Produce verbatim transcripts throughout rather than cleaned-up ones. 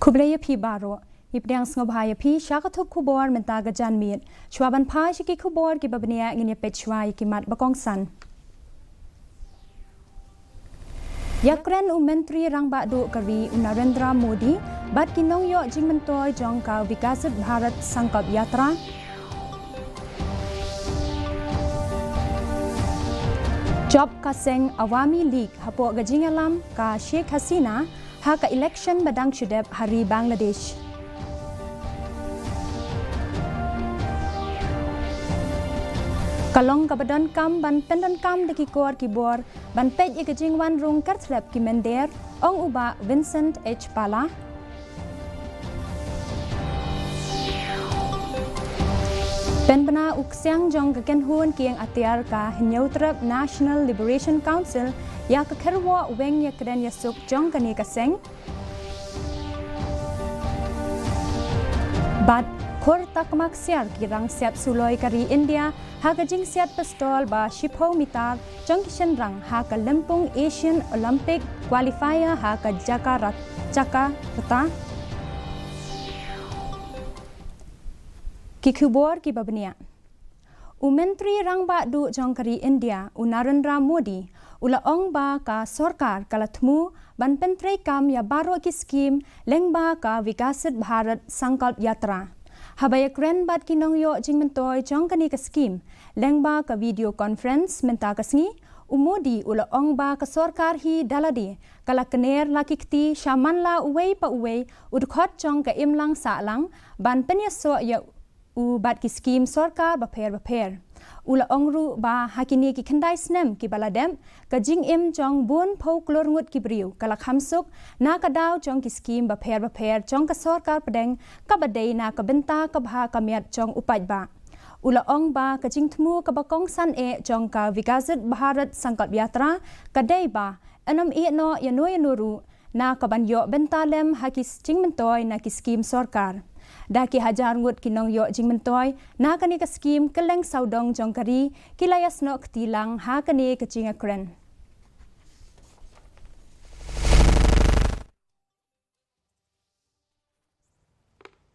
Khublei ïa phi baroh. Ïa pdiang sngewbha ïa phi sha ka thup khubor mynta ka janmiet. Shuwa ban phai sha ki khubor kiba bniah, ngin ïa peit shuwa ïa ki mat ba kongsan. Ïakren u Myntri Rangbah Duh ka ri u Narendra Modi bad ki nongïoh jingmyntoi jong ka Viksit Bharat Sankalp Yatra. Jop ka seng Awami League hapoh ka jingïalam ka Sheikh Hasina ha ka election ba dang shu dep ha ri Bangladesh. Ka long kaba donkam ban pyndonkam da ki kor ki bor ban peit ïa ka jingwan rung kyrthlep ki mynder, ong u Bah Vincent H Pala. Pynbna u ksiang jong ka kynhun ki ïing atiar ka Hynñiewtrep National Liberation Council ïa ka kyrwoh weng ïakren ïasuk jong kane ka seng. Bad khur takma ksiar ki rangsiap suloi ka ri India ha ka jingsiat pistol ba shiphew mitar jong ki shynrang ha ka lympung Asian Olympic Qualifier ha ka Jakarta, Jakarta. Ki khubor kiba bniah. U Myntri Rangbah Duh jong ka ri India, u Narendra Modi, u la ong ba ka sorkar ka la thmu ban pyntreikam ïa baroh ki skim lyngba ka Viksit Bharat Sankalp Yatra. Haba ïakren bad ki nongïoh jingmyntoi jong kane ka skim lyngba ka video conference mynta ka sngi, u Modi u la ong ba ka sorkar hi da lade ka la kner la ki kti sha man la uwei pa uwei u dkhot jong ka imlang sahlang ban pynïasoh ïa u bad ki skim sorkar bapher bapher. U la ong ruh ba ha kine ki khyndai snem kiba la dep, ka jingim jong bun phew klur ngut ki briew ka la kham suk na ka daw jong ki skim bapher bapher jong ka sorkar pdeng kaba dei na ka bynta ka bha ka miat jong u paidbah. U la ong ba ka jingthmu kaba kongsan eh jong ka Viksit Bharat Sankalp Yatra ka dei ba yn ym ïeh noh ïano ïano ruh na ka ban ïoh bynta lem ha ki jingmyntoi na ki skim sorkar. Da ki hajar ngut ki nongïoh jingmyntoi na kane ka skim kylleng sawdong jong ka ri ki la ïasnoh kti lang ha kane ka jingïakren.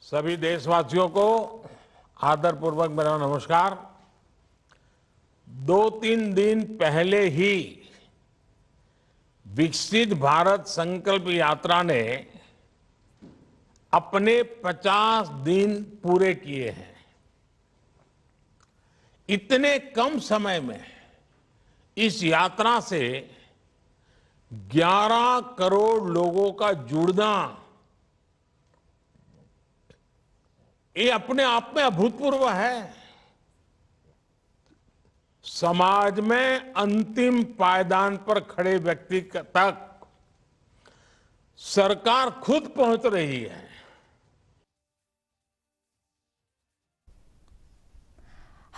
सभी देशवासियों को आदरपूर्वक मेरा नमस्कार। दो तीन दिन पहले ही विकसित भारत संकल्प यात्रा ने अपने पचास दिन पूरे किए हैं। इतने कम समय में इस यात्रा से ग्यारह करोड़ लोगों का जुड़ना, ये अपने आप में अभूतपूर्व है। समाज में अंतिम पायदान पर खड़े व्यक्ति क-, तक सरकार खुद पहुंच रही है।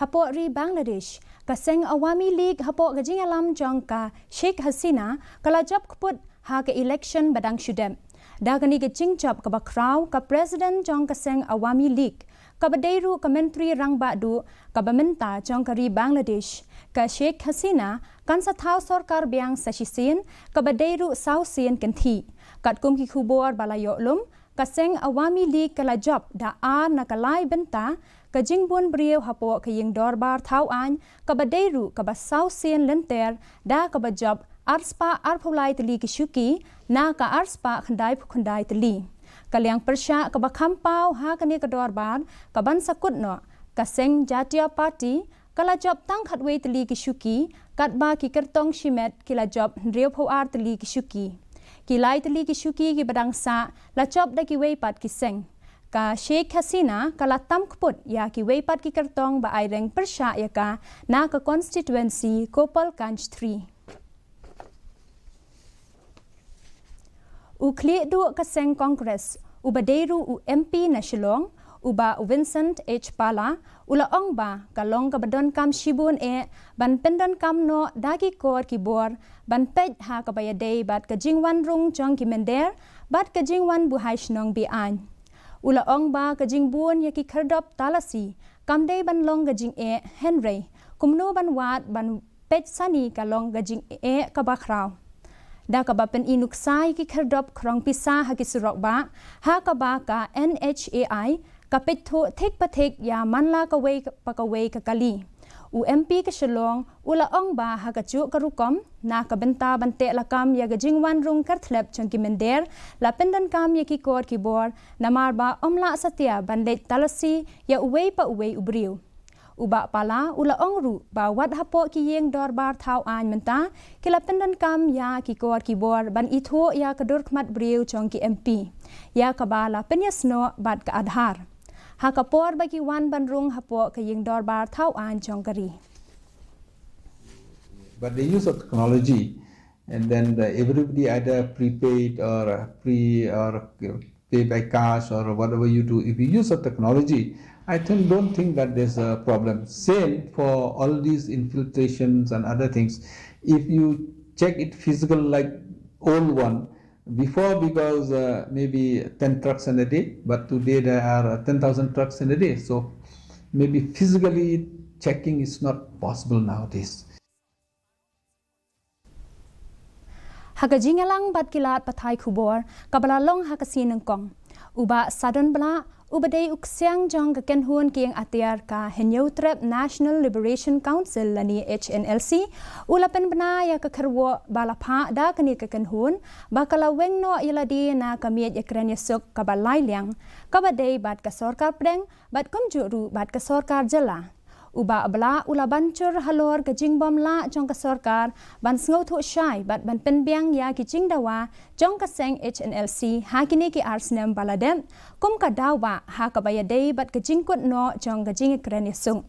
Hapoh ri Bangladesh, ka seng Awami League hapoh ka jingïalam jong ka Sheikh Hasina ka la jop kput ha ka election ba dang shu dep. Da kane ka jingjop kaba khraw, ka President jong ka seng Awami League, kaba dei ruh ka Myntri Rangbah Duh kaba mynta jong ka ri Bangladesh, ka Sheikh Hasina, kan sa thaw sorkar biang sa shisien, kaba dei ruh saw sien kynthih. Katkum ki khubor ba la ïoh lum, ka seng Awami League ka la jop da ar na ka lai bynta ka jingbun briew hapoh ka ïing dorbar thaw aiñ, kaba dei ruh kaba saw sien lynter da kaba jop arspah arphew lai tylli ki shuki na ka arspah khyndai phew khyndai tylli. Ka liang pyrshah kaba kham paw ha kane ka dorbar ka ban sa kut noh, ka seng Jatiya Party, ka la jop tang khatwei tylli ki shuki, katba ki kyrtong shimet ki la jop hynriew phew ar tylli ki shuki. Ki lai tylli ki shuki kiba dang sah la jop da kiwei pat ki seng. Ka Sheikh Hasina ka la tam kput ïa kiwei pat ki kyrtong ba ai reng pyrshah ïa ka na ka constituency Gopalganj three. U khlieh duh ka seng Congress, uba dei ruh u M P na Shillong, u Bah Vincent H Pala, u la ong ba ka long kaba donkam shibun eh ban pyndonkam noh da ki kor ki bor ban peit ha kaba ïadei bad ka jingwan rung jong ki mynder bad ka jingwan buhai shnong be-aiñ. U la ong ba ka jingbun ïa ki khyrdop talasi kam dei ban long ka jingeh, hynrei kumno ban wad ban peit sani ka long ka jingeh kaba khraw. Da kaba pyni nuksa ïa ki khyrdop khrong pisa ha ki surok bah, ha kaba ka N H A I ka peit thuh thik pa thik ïa man la kawei pa kawei ka kali. U M P ka Shillong u la ong ba ha kajuh ka rukom, na ka bynta ban teh lakam ïa ka jingwan rung kyrthlep jong ki mynder, la pyndonkam ïa ki kor ki bor, namar ba ym lah satia ban leit talasi ïa uwei pa uwei u briew. U Bah Pala u la ong ruh ba wat hapoh ki ïing dorbar thaw aiñ mynta, ki la pyndonkam ïa ki kor ki bor ban ithuh ïa ka dur khmat briew jong ki M P, ïa kaba la pynïasnoh bad ka Aadhaar, ha ka por ba ki wan ban rung hapoh ka ïing dorbar thaw aiñ jong ka ri. But the use of technology, and then the, everybody either prepaid or pre or pay by cash or whatever you do. If you use a technology, I think, don't think that there's a problem. Same for all these infiltrations and other things. If you check it physical, like old one, before, because uh, maybe ten trucks in a day, but today there are uh, ten thousand trucks in a day. So maybe physically checking is not possible nowadays. Ha ka jingïalang bad ki lad pathai khubor kaba la long ha ka sngi Nyngkong, u Bah Sadon Blah, uba dei u ksiang jong ka kynhun kieng atiar ka Hynñiewtrep National Liberation Council lane H N L C, u la pynbna ïa ka kyrwoh ba la phah da kane ka kynhun ba ka la weng noh ïa lade na ka miej ïakren ïasuk kaba lai liang, kaba dei bad ka sorkar pdeng bad kumjuh ruh bad ka sorkar jylla. U Bah Blah u la ban jur halor ka jingbym lah jong ka sorkar ban sngewthuh shai bad ban pynbiang ïa ki jingdawa jong ka seng H N L C ha kine ki ar snem ba la dep, kum ka daw ba ha kaba ïadei bad ka jingkut noh jong ka jingïakren ïasuk.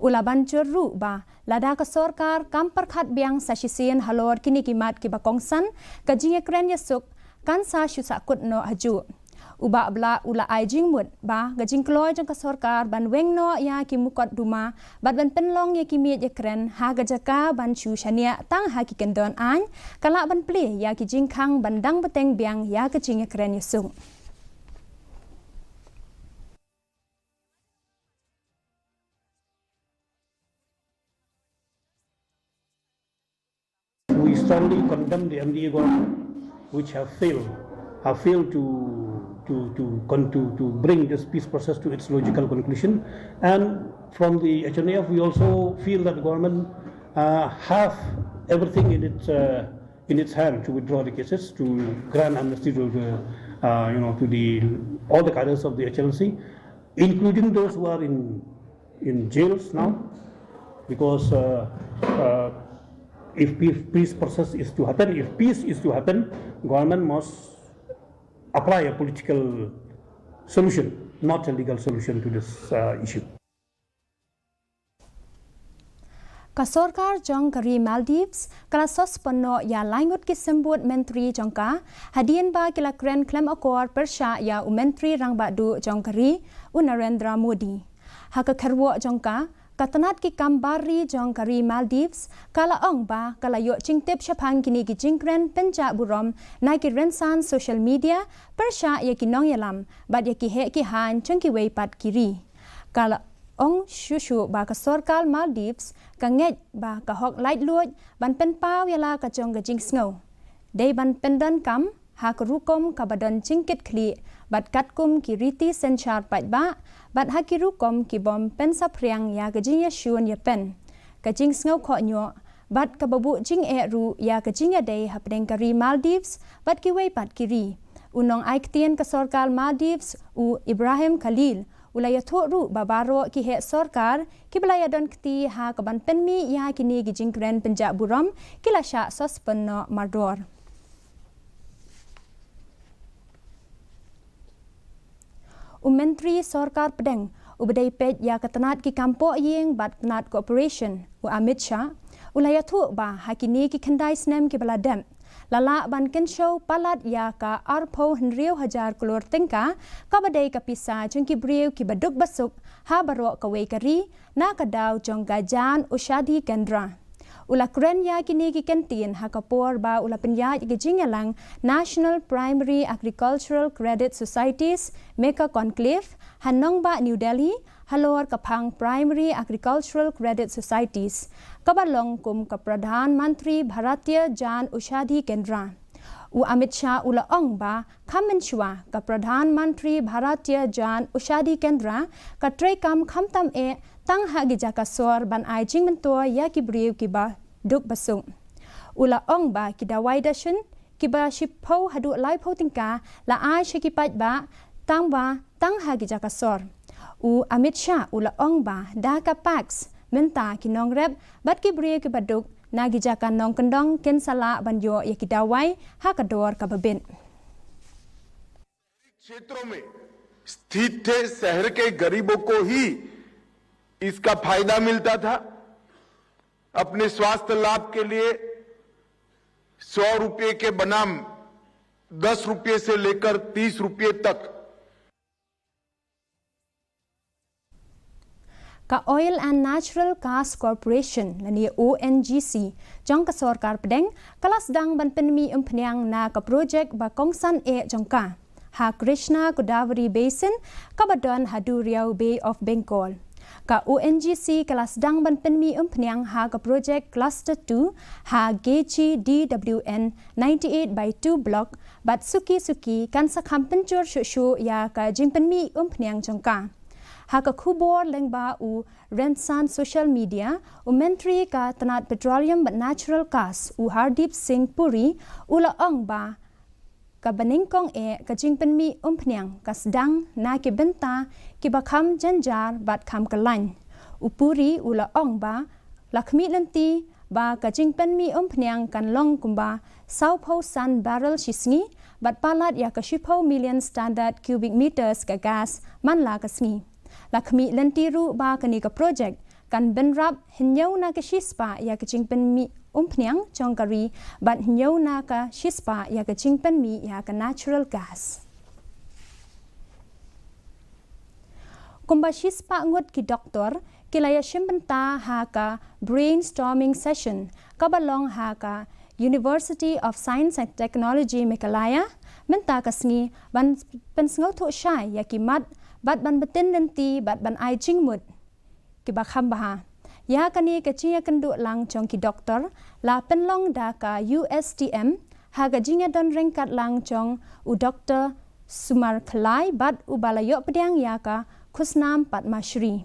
U la ban jur ruh ba lada ka sorkar kam pyrkhat biang sa shisien halor kine ki mat kiba kongsan, ka jingïakren ïasuk kan sa shu sahkut noh hajuh. U Bah Blah u la ai jingmut ba ka jingkloi jong ka sorkar ban weng noh ïa ki mukotduma bad ban pynlong ïa ki miej ïakren ha ka jaka ban shu shaniah tang ha ki kyndon aiñ, ka lah ban plie ïa ki jingkhang ban dang bteng biang ïa ka jingïakren ïasuk. We strongly condemn the M D A government, which have failed, have failed to to to con- to, to bring this peace process to its logical conclusion. And from the H N L F, we also feel that the government uh, have everything in its uh, in its hand to withdraw the cases, to grant amnesty to the uh, you know to the all the cadres of the H N L C, including those who are in in jails now, because uh, uh, if peace, peace process is to happen, if peace is to happen, government must apply a political solution, not a legal solution to this uh, issue. Ka sorkar jong ka ri Maldives ka la suspend noh ïa laingut ki symbud myntri jong ka, hadien ba ki la kren khlem akor pyrshah ïa u myntri rangbah duh jong ka ri, u Narendra Modi. Ha ka kyrwoh jong ka, ka tnat ki kam bar ri jong ka ri Maldives ka la ong ba ka la ïoh jingtip shaphang kine ki jingkren pynjah burom na ki rynsan social media pyrshah ïa ki nongïalam bad ïa ki heh ki haiñ jong kiwei pat ki ri. Ka la ong shuh shuh ba ka sorkar Maldives ka ngeit ba ka hok laitluid ban pynpaw ïa la ka jong ka jingsngew, dei ban pyndonkam ha ka rukom kaba don jingkitkhlieh bad katkum ki riti synshar paidbah bad ha ki rukom ki bym pynsaphriang ïa ka jingïashun ïapen, ka jingsngew khohñioh bad kaba buh jingeh ruh ïa ka jingïadei hapdeng ka ri Maldives bad kiwei pat ki ri. U nongai ktien ka sorkar Maldives, u Ibrahim Khalil, u la ïathuh ruh ba baroh ki heh sorkar kiba la ïadon kti ha kaban pynmih ïa kine ki jingkren pynjah burom ki la shah suspend noh mardor. U Myntri Sorkar Pdeng uba dei peit ïa ka tnat ki kam pohïing bad tnat cooperation, u Amit Shah, u la ïathuh ba ha kine ki khyndai snem kiba la dep, la lah ban kynshew palat ïa ka arphew hynriew hajar klur tyngka kaba dei ka pisa jong ki briew kiba duk ba suk ha baroh kawei ka ri na ka daw jong ka Jan Aushadhi Kendra. U la kren ïa kine ki kyntien ha ka por ba u la pynïaid ïa ka jingïalang National Primary Agricultural Credit Societies Mega Conclave ha nongbah New Delhi halor ka phang Primary Agricultural Credit Societies, kaba long kum ka Pradhan Mantri Bharatiya Jan Aushadhi Kendra. U Amit Shah u la ong ba, kham mynshuwa ka Pradhan Mantri Bharatiya Jan Aushadhi Kendra ka treikam khamtam eh tang ha ki jaka sor ban ai jingmyntoi ïa ki briew kiba duk ba suk. U la ong ba ki dawai dashin kiba shiphew haduh laiphew tyngka la ai sha ki paidbah tang ba tang ha ki jaka sor. U Amit Shah u la ong ba da ka PACS mynta ki nongrep bad ki briew kiba duk na ki jaka nongkyndong kin sa lah ban ïoh ïa ki dawai ha ka dor kaba bit. क्षेत्रों में स्थित थे शहर के गरीबों को ही इसका फायदा मिलता था। अपने स्वास्थ्य लाभ के लिए सौ रुपये के बनाम दस रुपये से लेकर तीस रुपये तक Ka Oil and Natural Gas Corporation lane O N G C jong ka sorkar pdeng ka la sdang ban pynmih umphniang na ka projek ba kongsan eh jong ka ha Krishna Godavari Basin kaba don ha duriaw Bay of Bengal. Ka O N G C ka la sdang ban pynmih umphniang ha ka projek Cluster two ha Gechi D W N ninety-eight by two block bad suki suki kan sa kham pynjur shuh shuh ïa ka jingpynmih umphniang jong ka. Ha ka khubor lyngba u rynsan social media, u Myntri ka tnat Petroleum bad Natural Gas, u Hardeep Singh Puri, u la ong ba kaba nyngkong eh ka jingpynmih umphniang ka sdang na ki bynta kiba kham jynjar bad kham kyllain. U Puri u la ong ba la khmih lynti ba ka jingpynmih umphniang kan long kumba sawphew san barrel shi sngi bad palat ïa ka shiphew million standard cubic meters ka gas man la ka sngi. La khmih lynti ruh ba kane ka projek kan bynrap hynñiew na ka shispah ïa ka jingpynmih umphniang jong ka ri bad hynñiew na ka shispah ïa ka jingpynmih ïa ka natural gas. Kumba shispah ngut ki doktor ki la ïashim bynta ha ka brainstorming session kaba long ha ka University of Science and Technology Meghalaya mynta ka sngi ban pynsngewthuh shai ïa ki mat bad ban btin lynti bad ban ai jingmut kiba kham bha. Ïa kane ka jingïakynduh lang jong ki doktor la pynlong da ka U S T M ha ka jingïadon ryngkat lang jong u Doktor Sumar Khlai bad uba la ïoh pdiang ïa ka khusnam Padma Shri,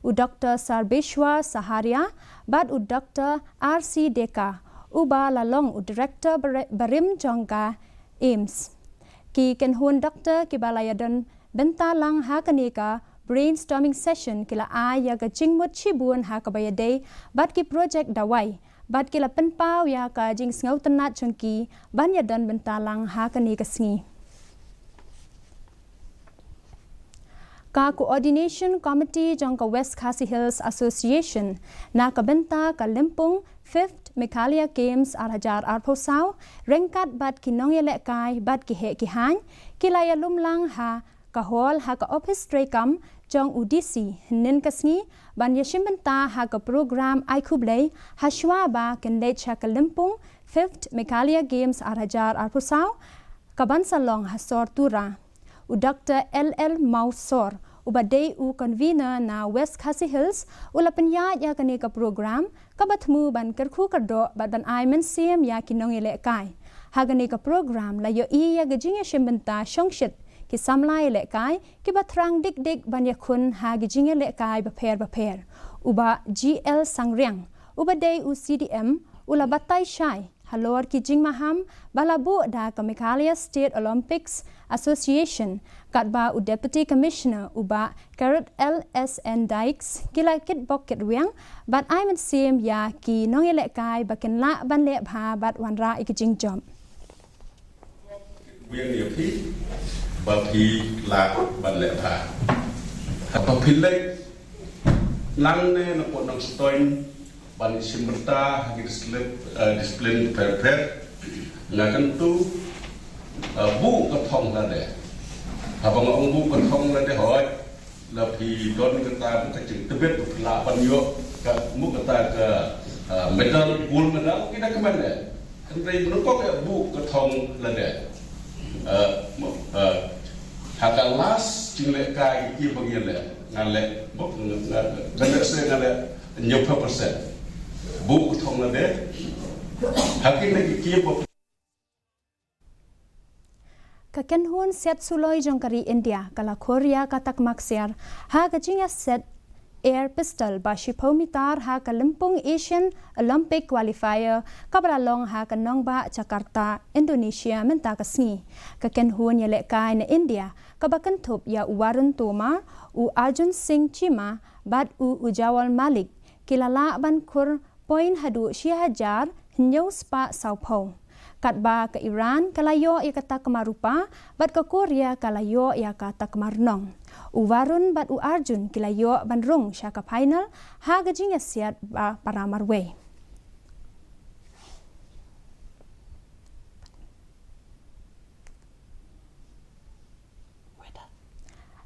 u Doktor Sarbeshwar Saharia bad u Doktor R C Deka uba la long u Director bare- barim jong ka AIIMS. Ki kynhun doktor kiba la ïadon bynta lang ha kane ka brainstorming session ki la ai ïa ka jingmut shibun ha kaba ïadei bad ki projek dawai bad ki la pynpaw ïa ka jingsngewtynnat jong ki ban ïadon bynta lang ha kane ka sngi. Ka Coordination Committee jong ka West Khasi Hills Association na ka bynta ka Lympung Fifth Meghalaya Games ar hajar arphew saw ryngkat bad ki nongïalehkai bad ki heh ki haiñ ki la ïalum lang ha ka hall ha ka ophis treikam jong u D C hynnin ka sngi ban ïashim bynta ha ka program ai khublei ha shuwa ba kin leit sha ka Lympung Fifth Meghalaya Games ar hajar arphew saw kaban sa long ha sor Tura. U Doktor L L Mawsor uba dei u convener na West Khasi Hills u la pynïaid ïa kane ka program kaba thmu ban kyrkhu kyrdoh bad ban ai mynsiem ïa ki nongïalehkai. Ha kane ka program la ïohi ïa ka jingïashim bynta shongshit ki samla ïalehkai kiba thrang dik dik ban ïakhun ha ki jingïalehkai bapher bapher. U Bah G L Sangriang uba dei u C D M u la batai shai halor ki jingmaham ba la buh da ka Meghalaya State Olympics Association katba u Deputy Commissioner u Bah Carrot L S N Dykes ki la kitbok kitrwiang bad ai mynsiem ïa ki nongïalehkai ba kin lah ban leh bha bad wanrah ïa ki jingjop. Weng ïa phi ba phi lah ban leh bha. Haba phi leh nangne na pdeng Nongstoiñ ban shim bynta ha ki discipline, eh, discipline pher pher. Nga kyntu, eh, buh ka thong lade. Haba nga ong buh ka thong lade hooid, la phi don kata ka jingtbit ba phi lah ban ïoh ka, mut kata ka, eh, medal, gold medal, ki da kmen de. Hynrei mynta ka buh ka thong lade. Eh, mo- eh, ha ka last jinglehkai ïa ba ngi leh. Nga leh, bok, nga, nga, nga leh se nga leh hynñiewphew percent. Bok u thong nga de. Hakin lagi kia bok. Ka kynhun siat suloi jong ka ri India ka la khur ïa ka takma ksiar ha ka jingïasiat air pistol ba shiphew mitar ha ka lympung Asian Olympic Qualifier kaba la long ha ka nongbah Jakarta, Indonesia mynta ka sngi. Ka kynhun ïalehkai na India kaba kynthup ïa u Varun Tomar, u Arjun Singh Chima bad u Ujjwal Malik ki la lah ban khur point haduh shi hajar hynñiew spah sawphew. Katba ka Iran ka la ïoh ïa ka takma rupa bad ka Korea ka la ïoh ïa ka takma rnong. U Varun bad u Arjun ki la ïoh ban rung sha ka final ha ka jingïasiat ba para marwei.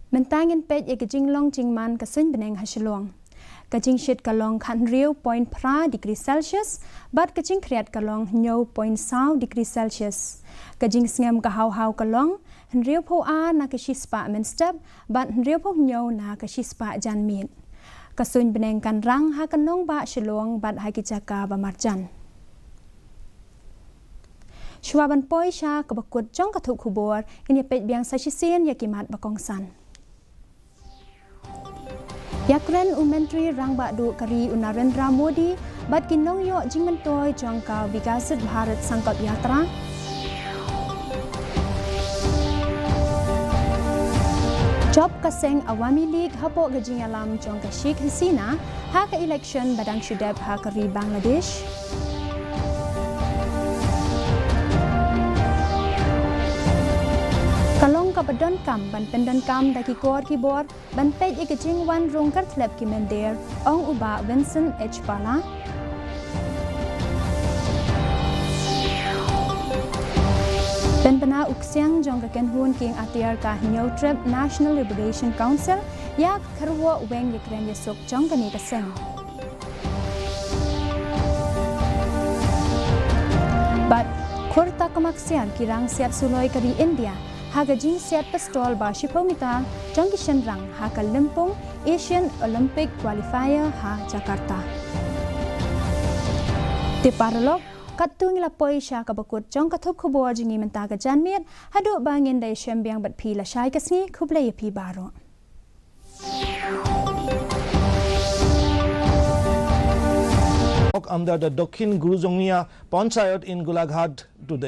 Mynta ngin peit ïa ka jinglong jingman ka suiñ bneng ha Shillong. Ka jingshit ka long khathynriew point phra degree Celsius bad ka jingkhriat ka long hynñiew point saw degree Celsius. Ka jingsngem ka haw haw ka long hynriewphew ar na ka shispah mynstep bad hynriewphew hynñiew na ka shispah janmiet. Ka suiñ bneng kan rang ha ka nongbah Shillong bad ha ki jaka ba marjan. Shuwa ban poi sha kaba kut jong ka thup khubor, ngin ïa peit biang sa shisien ïa ki mat ba kongsan. Ïakren u Myntri Rangbah Duh ka ri u Narendra Modi bad ki nongïoh jingmyntoi jong ka Viksit Bharat Sankalp Yatra. Jop ka seng Awami League hapoh ka jingïalam jong ka Sheikh Hasina ha ka election ba dang shu dep ha ka ri Bangladesh. Ka long kaba donkam ban pyndonkam da ki kor ki bor ban peit ïa ka jingwan rung kyrthlep ki mynder, ong u Bah Vincent H Pala. Pynbna u ksiang jong ka kynhun kieng atiar ka Hynñiewtrep National Liberation Council ïa ka kyrwoh weng ïakren ïasuk jong kane ka seng. Bad khur takma ksiar ki rang siat suloi ka ri India ha ka jingsiat pistol ba shiphew mitar jong ki shynrang ha ka lympung Asian Olympic Qualifier ha Jakarta. Te paralok, katto ngi la poi sha kaba kut jong ka thup khubor jong ngi mynta ka janmiet, haduh ba ngin da ïashem biang bad phi lashai ka sngi, khublei ïa phi baroh. Block under the Dokhin Gurujongnia Panchayat in Golaghat today.